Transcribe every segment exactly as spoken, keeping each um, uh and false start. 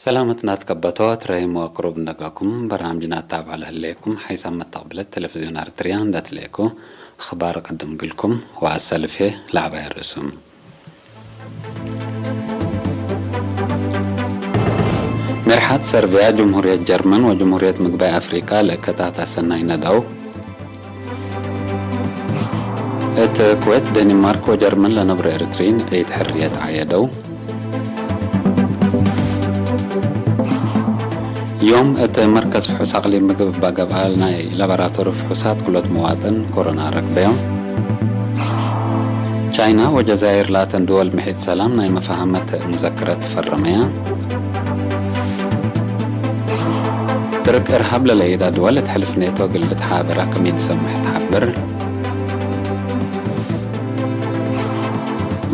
ሰላመትና ትከበቶ ትረሂም ወቅሩብ እንደጋኩም በርናምጅና ታብዖ ለህሌኩም ሓይሳም መተቅብለት ቴሌቪዝዮን ኤረትርያ እንደ ትሌኩ አኽባር እቀድም ግልኩም ወአሰልፌ ለዐባይ ርእሱም። ሜርሓት ሰርቢያ፣ ጅምሁርየት ጀርመን ወጅምሁርየት ምግባይ አፍሪቃ ለእከታታ ሰናይ ነደው። እት ኩዌት፣ ደኒማርክ ወጀርመን ለነብሮ ኤሪትሪን ዒድ ሕርየት ዐየደው። ዮም እት መርከዝ ፍሑስ አቅሊም ምግብ እባ ገብአ ናይ ላቦራቶሪ ፍሑሳት ክሎት መዋጥን ኮሮና ረክበዮም። ቻይና ወጀዛይር ላተን ድወል ምሒጥ ሰላም ናይ መፋሀመት ሙዘክረት ፈረመያ። ትርክ እርሃብ ለለይዳ ድወል እት ሕልፍ ኔቶ እግል ልትሓበራ ክም ኢትሰምሕ ተሐብር።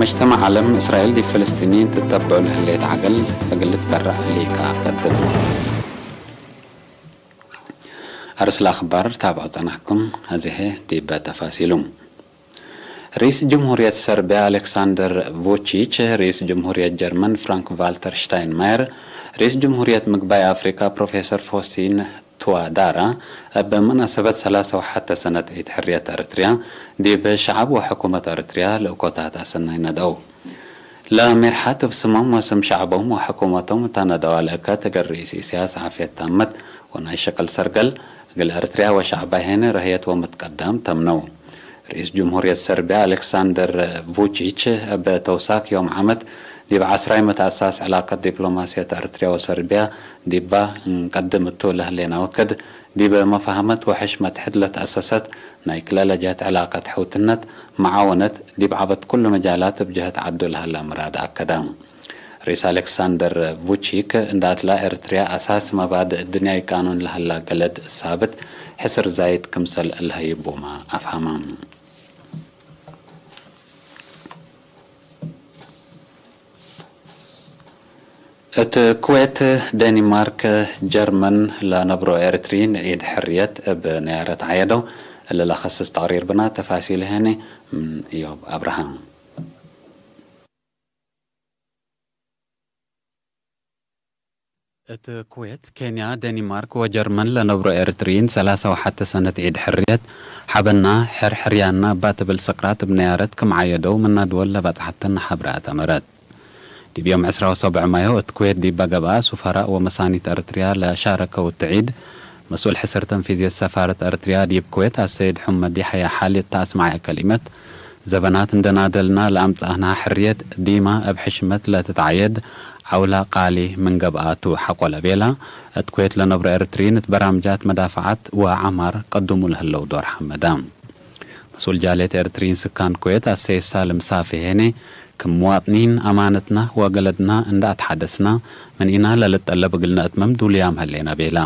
መጅተማዕ ዐለም፣ እስራኤል ዲብ ፍልስጢንይን ትተብዑ ለህሌት ዐገል እግል ልትበረዕ ሊቃ ቀድም። አርስለ አኽባር ታብዖ ጸናሕኩም፣ አዜሀ ዲበ ተፋሲሉ። ርኢስ ጅምሁርየት ሰርቢያ አሌክሳንደር ቩቺች፣ ርኢስ ጅምሁርየት ጀርመን ፍራንክ ቫልተር ሽታይንማየር፣ ርኢስ ጅምሁርየት ምግባይ አፍሪቃ ፕሮፌሰር ፎሲን ቱዋዳራ፣ እብ መናሰበት ሰላሰ ወሐተ ሰነት ዒድ ሕርየት ኤረትርያ፣ ዲብ ሸዐብ ወሕኩመት ኤረትርያ ለእኮታት አሰናይ ነደው። ለሜርሓት እብ ስሞም ወስም ሸዐቦም ወሕኩመቶም እተ ነደዋ ለእከት እግል ርኢስ ኢሰያስ ዓፍየት ታመት ወናይ ሸቅል ሰርገል፣ እግል ኤረትርያ ወሸዐባ ሄነ ረህየት ወመትቀዳም ተምነው። ርኢስ ጅምሁርየት ሰርቢያ አሌክሳንደር ቩቺች፣ እብ ተውሳክ ዮም ዓመት ዲብ ዐስራይ መትአሳስ ዕላቀት ዲፕሎማስየት ኤረትርያ ወሰርቢያ ዲባ እንቀድም እቱ ለህሌና ወክድ፣ ዲብ መፋሀመት ወሕሽመት ሕድ ለተአሰሰት ናይ ክለ ለጀህት ዕላቀት ሕውትነት፣ መዓወነት፣ ዲብ ዐበት ኩሉ መጃላት እብ ጀህት ዐዱ ለሀላ ምራድ አከደ። ርኢስ አሌክሳንደር ቩቺክ እንደ አትላ፣ ኤረትርያ አሳስ መባድእ እድንያይ ቃኑን ለሀላ ገለድ ሳብት ሕስር ዛይድ ክምሰል ለሀይቡመ አፍሀመ። እት ኩዌት፣ ደኒማርክ፣ ጀርመን ለነብሮ ኤረትርዪን ዒድ ሕርየት እብ ነያረት ዐየደው። እሊ ለከስስ ተቅሪር ብና፣ ተፋሲል ሄኒ ምን እዮብ አብርሃም። እት ኩዌት፣ ኬንያ፣ ደኒማርክ ወጀርመን ለነብሮ ኤረትርዪን ሰላሳ ወሐተ ሰነት ዒድ ሕርየት ሐበና፣ ሕር ሕርያና እባ ትብል ስቅራት እብ ነያረት ክም ዐየደው ምና ድወል ለበጽሐተን ነሓብረ አተመረት። ዲብ ዮም ዕስራ ወሰብዕ ማዮ እት ኩዌት ዲበ ገብአ፣ ሱፈራእ ወመሳኒት ኤረትርያ ለሻረከው እት ዒድ፣ መስኡል ሕስር ተንፊዝየት ሰፋረት ኤረትርያ ዲብ ኩዌት አሰይድ ሑመድ የሕያ ሐሊት ተአስመዐ ከሊመት፣ ዘበናት እንዴ ናደልና ለአምጸአና ሕርየት ዲማ እብ ሕሽመት ለትትዐየድ ዐውላ ቃሊ ምን ገብአ ቱ ሐቆ ለቤላ፣ እት ኩዌት ለነብሮ ኤረትርዪን እት በራምጃት መዳፈዓት ወዐማር ቀዱሙ ለህለው ዶር ሐመዳ። መስኡል ጃልየት ኤረትርዪን ስካን ኩዌት አሰይድ ሳልም ሳፊ ሄኔ፣ ክም ሙዋጥኒን አማነትና ወገለድና እንዴ አትሓደስና፣ ምን ኢና ለልጠለብ እግል ነአትምም ዱሉያም ሀሌና ቤላ።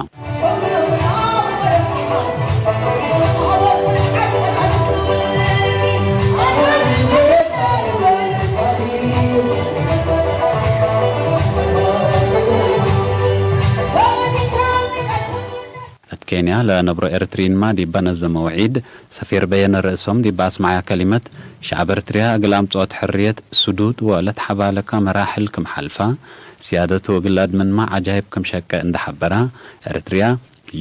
እት ኬንያ ለነብሮ ኤረትርዪንማ ዲብ በነዘመው ዒድ፣ ሰፊር በየነ ርእሶም ዲብ አስመዐያ ከሊመት፣ ሸዐብ ኤረትርያ እግል አምጽኦት ሕርየት ስዱድ ወለትሐባለከ መራሕል ክም ሐልፋ፣ ስያደቱ እግል ለአድምንማ ዐጃይብ ክም ሸቄ እንዴ ሐበራ፣ ኤረትርያ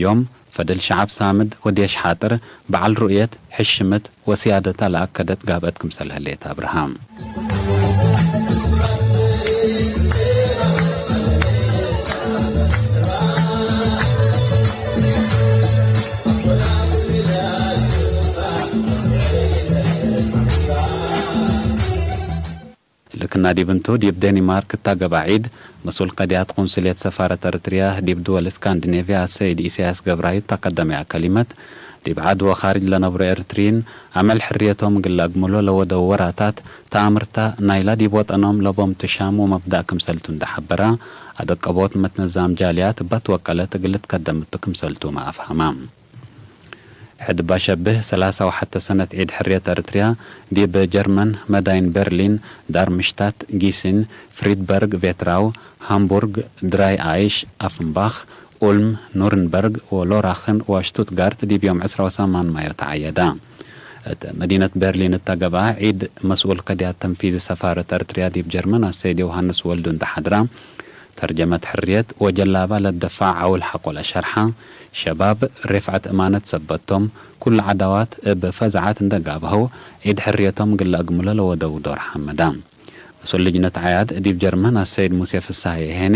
ዮም ፈድል ሸዐብ ሳምድ ወዴሽ ሓጥር፣ በዐል ሩእየት፣ ሕሽምት ወስያደታ ለአከደት ጋብአት ክምሰል ህሌት አብርሃም። ልክና ዲብ እንቱ፣ ዲብ ዴኒማርክ እታ ገብአ ዒድ፣ መስኡል ቀድያት ቁንስልየት ሰፋረት ኤረትርያ ዲብ ድወል እስካንዲኔቭያ አሰይድ ኢሳያስ ገብራይት እታ ቀደመያ ከሊመት፣ ዲብ ዐድ ወካርጅ ለነብሮ ኤረትርዪን፣ አምዕል ሕርየቶም እግል ለአግምሎ ለወደው ወራታት፣ ተአምርታ ናይላ ዲብ ወጠኖም ለቦም ትሻም ወመብዳእ ክምሰልቱ እንዴ ሐበራ፣ አደቀቦት መትነዛም ጃልያት እባ ትወቀለት እግል ልትከደም እቱ ክምሰልቱመ አፍሀማ። ሕድ እባ ሸብህ፣ ሰላሳ ወሐተ ሰነት ዒድ ሕርየት ኤረትርያ፣ ዲብ ጀርመን መዳይን በርሊን፣ ዳርምሽታት፣ ጊሲን፣ ፍሪድበርግ፣ ቬትራው፣ ሃምቡርግ፣ ድራይ አይሽ፣ አፍንባኽ፣ ኡልም፣ ኑርንበርግ ወሎራኽን ወሽቱትጋርት ዲብ ዮም ዕስራ ወሰማን ማዮ ተዐየዳ። እት መዲነት ቤርሊን እተ ገብአ ዒድ፣ መስኡል ቀድያት ተንፊዚ ሰፋረት ኤረትርያ ዲብ ጀርመን አሰይድ ዮውሃንስ ወልዱ እንዴ ሐድራ፣ ተርጀመት ሕርየት ወጀላባ ለደፋዕ ዐውል ሐቆ ለሸርሐ ሸባብ፣ ሬፍዐት እማነት ሰበት ቶም፣ ኩሉ ዐዳዋት እብ ፈዝዐት እንዴ ጋብሀው፣ ዒድ ሕርየቶም እግል ለአግምሎ ለወደው ዶር ሐመዳ። መስኡል ልጅነት ዐያድ ዲብ ጀርመን አሰይድ ሙሴ ፍሰሃየ ሄኔ፣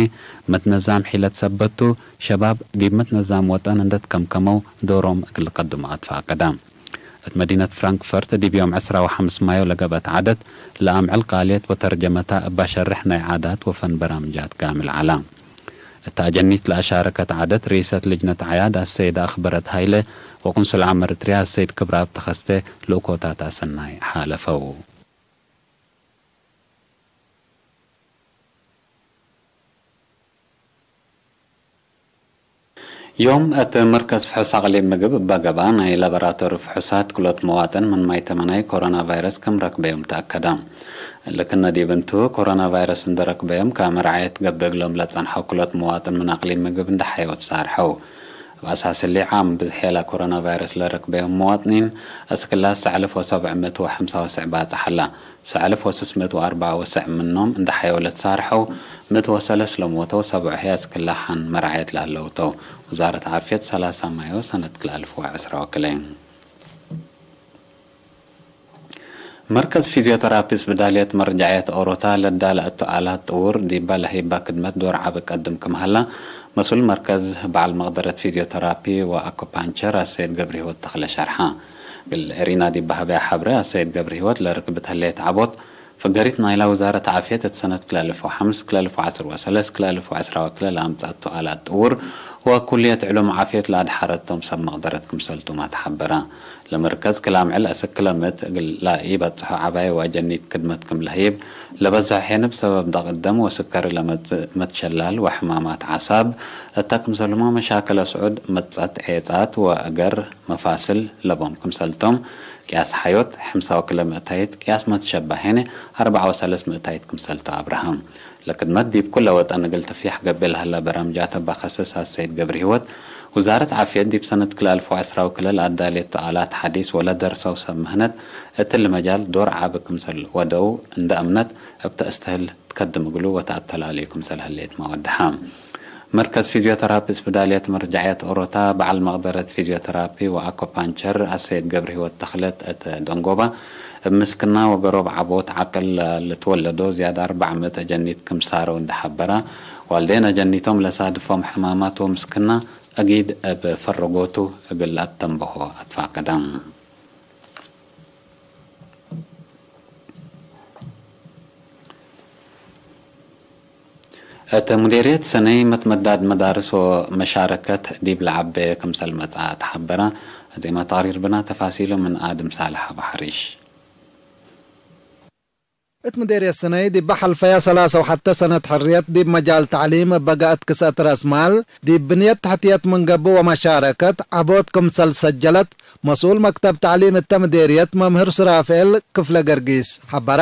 መትነዛም ሒለት ሰበት ቱ፣ ሸባብ ዲብ መትነዛም ወጠን እንዴ ትከምከመው ዶሮም እግል ልቀድሞ አትፋቀዳ። እት መዲነት ፍራንክፈርት ዲብ ዮም ዕስራ ወሐምስ ማዮ ለገብአት ዐደት፣ ለአምዕል ቃልየት ወተርጀመታ እብ አሸርሕ ናይ ዓዳት ወፈን በራምጃት ጋምል ዐላ። እተ አጀኒት ለአሻረከት ዐደት፣ ርኢሰት ልጅነት ዐያድ አሰይድ አክበረት ሀይለ ወቁንስል ዐም እርትርያ አሰይድ ክብረአብ ተኸስተ ልኡኮታት አሰናይ ሓለፈው። ዮም እት መርከዝ ፍሑስ አቅሊም ምግብ እበ ገብአ፣ ናይ ላቦራቶሪ ፍሑሳት ክሎት መዋጥን ምን ማይ ተመናይ ኮሮና ቫይረስ ክም ረክበዮም ተአከደ። እሊ ክነ ዲብ እንቱ፣ ኮሮና ቫይረስ እንዴ ረክበዮም፣ ከመ ረዓየት ገብእ እግሎም ለጸንሐው ክሎት መዋጥን ምን አቅሊም ምግብ እንዴ ሐየው ተሳርሐው። እብ አሳስ እሊ፣ ዓም ብዝሕ ሌላ ኮሮና ቫይረስ ለረክበዮም መዋጥኒን፣ እስክላ ሰዕ አልፍ ወሰብዕ ምእት ወሐምሳ ወሰዕ ባጽሕ ሀላ። ሰዕ አልፍ ወስስ ምእት ወአርበዕ ወሰዕ ምኖም እንዴ ሐየው ለትሳርሐው፣ ምእት ወሰለስ ለሞተው፣ ሰብዑ ህይ አስክላ ሐን መርዓየት ለህለው ተው። ውዛረት ዓፍየት ሰላሳ ማዮ ሰነት ክልኤ አልፍ ወዐስራ ወክልኤ። መርከዝ ፊዝዮተራፒ ስብዳልየት መርጃዕየት ኦሮታ ለዳለአቱ አላት ጥውር ዲባ ለህይባ ክድመት ዶር ዐቢ ቀድም ክም ሀላ፣ መስኡል መርከዝ በዐል መቅደረት ፊዝዮተራፒ ወአኩፓንቸር አሰይድ ገብረህይወት ተክለ ሸርሐ። እግል ኤሪና ዲብ በሀበያ ሐብሬ፣ አሰይድ ገብረህይወት ለርክብት ህሌት ዐቦት ፍገሪት ናይላ ውዛረት ዓፍየት እት ሰነት ክልኤ አልፍ ወሐምስ፣ ክልኤ አልፍ ወዐስር ወሰለስ፣ ክልኤ አልፍ ወዐስራ ወክልኤ ለአምጸአቱ አላት ጥውር ወኩልየት ዕሉም ዓፍየት ለአድሐረቶም ሰብ መቅደረት ክምሰልቱመ ተሐበረ። ለመርከዝ ክል አምዕል አስክ ክለ ምእት እግል ለኢበጽሖ ዐባይ ወአጀኒት ክድመት ክም ለህይብ፣ ለበዝሖ ሔን እብ ሰበብ ደቅት ደም ወስከሪ ለመጽእ መትሸላል ወሕማማት አዕሳብ እተ ክምሰልሁመ መሻክል አስዑድ፣ መጽአት ዔጻት ወእገር መፋስል ለቦም ክምሰልቶም፣ ቅያስ ሐዮት፣ ሕምሳው ክለ ምእታይት፣ ቅያስ መትሸባሄነ፣ አርበዕ ወሰለስ ምእታይት ክምሰልቶ አብርሃም። ለክድመት ዲብ ኩለ ወጠን እግል ትፍያሕ ገብእ ለሀለ በራምጃት እበ ከስስ አሰይድ ገብረህይወት፣ ውዛረት ዓፍየት ዲብ ሰነት ክልኤ አልፍ ወዐስራ ወክልኤ ለአዳሌቱ አላት ሐዲስ ወለደርሰው ሰብ ምህነት እትሊ መጃል ዶር ዐቢ ክምሰል ወደው እንደ አምነት፣ እብ ተአስተህል ትከድም እግሉ ወተአተላሌ ክምሰል ህሌት መወድሐ። መርከዝ ፊዝዮተራፒ ስብዳልየት መርጃዕየት ኦሮታ በዐል መቅደረት ፊዝዮተራፒ ወአኮፓንቸር አሰይድ ገብረህይወት ተክለት እት ደንጎባ፣ እብ ምስክና ወገሮብ ዐቦት ዐቅል ልትወለዶ ዝያድ አርበዕ ምእት አጀኒት ክም ሳረው እንዴ ሐበረ፣ ዋልዴን አጀኒቶም ለሳድፎም ሕማማት ወምስክና አጊድ እብ ፈረጎቱ እግል ለአተንበሆ አትፋቀደ። እት ሙዴርየት ሰነይ መትመዳድ መዳርስ ወመሻረከት ዲብ ለዐቤ ክምሰል መጽአ ተሐበረ። አዜመ ተቅሪር ብና፣ ተፋሲሉ ምን አድም ሳልሕ አቡ ሐሪሽ። እት ሙዴርየት ሰነይ ዲብ ሐልፈየ ሰላሰ ወሐተ ሰነት ሕርየት ዲብ መጃል ተዕሊም እበ ገአት ክስአት ረአስ ማል ዲብ ብንየት ተሕትየት ምን ገብእ ወመሻረከት ዐቦት ክምሰል ሰጀለት መስኡል መክተብ ተዕሊም እተ ምዴርየት መምህር ሱራፍኤል ክፍለ ገርጊስ ሐበረ።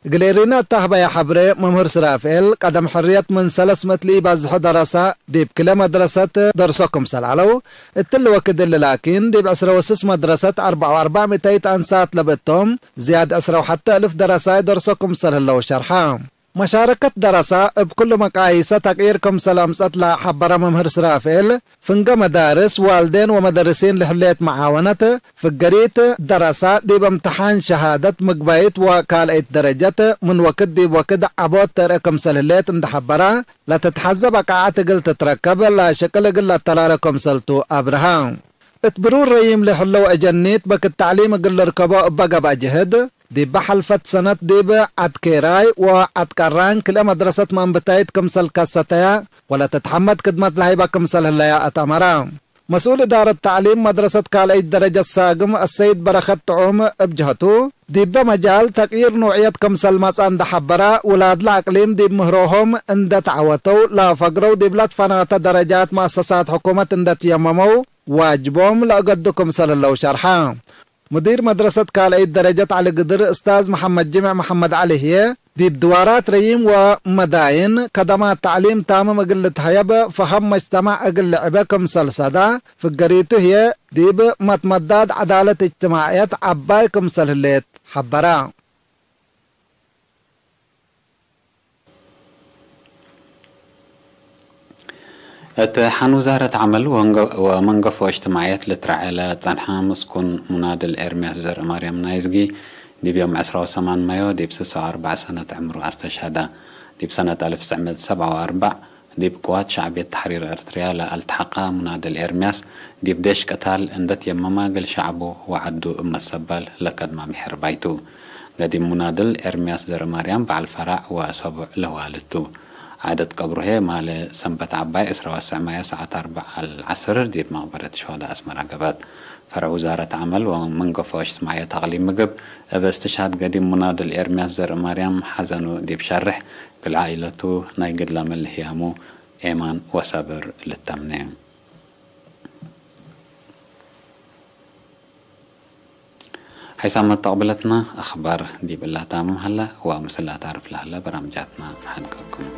እግል ኤሪና እተ አህበየ ሐብሬ መምህር ሱራፍኤል፣ ቀደም ሕርየት ምን ሰለስ ምእት ለኢባዝሖ ደረሳ ዲብ ክለ መድረሰት ደርሶ ክምሰል ዐለው፣ እትሊ ወክድ እሊ ላኪን ዲብ ዕስረ ወስስ መድረሰት አርበዕ ወአርበዕ ምእተይት አንሳት ለብእቶም፣ ዝያድ ዕስረ ወሐተ እልፍ ደረሳይ ደርሶ ክምሰል ህለው ሸርሐ። መሻረከት ደረሳ እብ ኩሉ መቃይሰ ተቅይር ክምሰል አምጸት ለሐበረ መምህር ሱራፍኤል፣ ፍንገ መዳርስ፣ ዋልዴን ወመደርሲን ለህሌት መዓወነት፣ ፍገሪት ደረሳ ዲብ እምትሓን ሸሃደት ምግባይት ወካልአይት ደረጀት ምን ወክድ ዲብ ወክድ ዐቦት ተርአ ክምሰል ህሌት እንዴ ሐበረ፣ ለትትሐዘ በቃዐት እግል ትትረከብ ለሽቅል እግል ለአተላለ ክምሰልቱ አብርሀ። እት ብሩር ረዪም ለህለው አጀኒት በክት ተዕሊም እግል ልርከቦ እበ ገብአ ጅህድ፣ ዲበ ሐልፈት ሰነት ዲብ ዐድ ኬራይ ወዐድ ቀራን ክልኤ መድረሰት መአንብታይት ክምሰል ከሰተያ ወለትትሐመድ ክድመት ለሀይበ ክምሰል ህለያ አትአመረ። መስኡል እዳረት ተዕሊም መድረሰት ካልአይት ደረጀት ሳግም አሰይድ በረከት ጥዑም እብ ጀህቱ፣ ዲበ መጃል ተቅይር ኑዕየት ክምሰል መጽአ እንዴ ሐበረ፣ ውላድለ አቅሊም ዲብ ምህሮሆም እንዴ ተዐወተው፣ ለፈግረው ዲብለ ትፈናተ ደረጃት መአሰሳት ሕኩመት እንዴ ትየመመው፣ ዋጅቦም ለእገዱ ክምሰል ህለው ሸርሐ። ሙዲር መድረሰት ካልአይት ደረጀት ዐሊ ግድር እስታዝ መሐመድ ጅምዕ መሐመድ ዐሊ ህዬ፣ ዲብ ድዋራት ረዪም ወመዳይን ከደማት ተዕሊም ታምም እግል ልትሀየብ ፈሀም መጅተማዕ እግል ልዕበ ክምሰል ሰዳ፣ ፍገሪቱ ህዬ ዲብ መትመዳድ ዐዳለት እጅትማዕየት ዐባይ ክምሰል ህሌት ሐበረ። እት ሐን ውዛረት ዐመል ወመንገፎ እጅትማዕየት ልትረዐ ለጸንሐ ምስኩን ሙናድል ኤርምያስ ዘርእማርያም ናይዝጊ፣ ዲብ ዮም ዕስራ ወሰማን ማዮ ዲብ ስሳ ወአርበዕ ሰነት ዕምሩ አስተሽሀደ። ዲብ ሰነት አልፍ ትስዕ ምእት ሰብዓ ወአርበዕ፣ ዲብ ቅዋት ሸዕብየት ተሕሪር ኤርትርያ ለአልትሐቀ ሙናድል ኤርምያስ፣ ዲብ ዴሽ ቅታል እንደ ትየመመ እግል ሸዕቡ ወዐዱ እብ መሰባል ለከድመ ምሕርባይ ቱ። ገዲም ሙናድል ኤርምያስ ዘርእማርያም በዐል ፈራዕ ወሰቡዕ ለዋልድ ቱ። ዓደት ቀብሩ ህዬ ማለ ሰንበት ዐባይ ዕስራ ወሰዕ ማዮ ሰዓት አርበዕ አልዐስር ዲብ መቅበረት ሸሆዳ አስመራ ገብአት። ፈርዕ ውዛረት ዐመል ወመንገፎ እጅትማዕየት አቅሊም ምግብ፣ እብ እስትሽሃድ ገዲም ሙናድል ኤርምያስ ዘርእማርያም ሐዘኑ ዲብ ሸርሕ፣ እግል ዓኢለቱ ናይ ግድለ ምን ህያሙ ኤማን ወሰብር ልተምኔ። ሐይሳም መተቅብለትና አኽባር ዲብ እላ ታምም ሀለ፣ ወምስል ለአታርፍ ለሀለ በራምጃትና ነሐንቀኩም።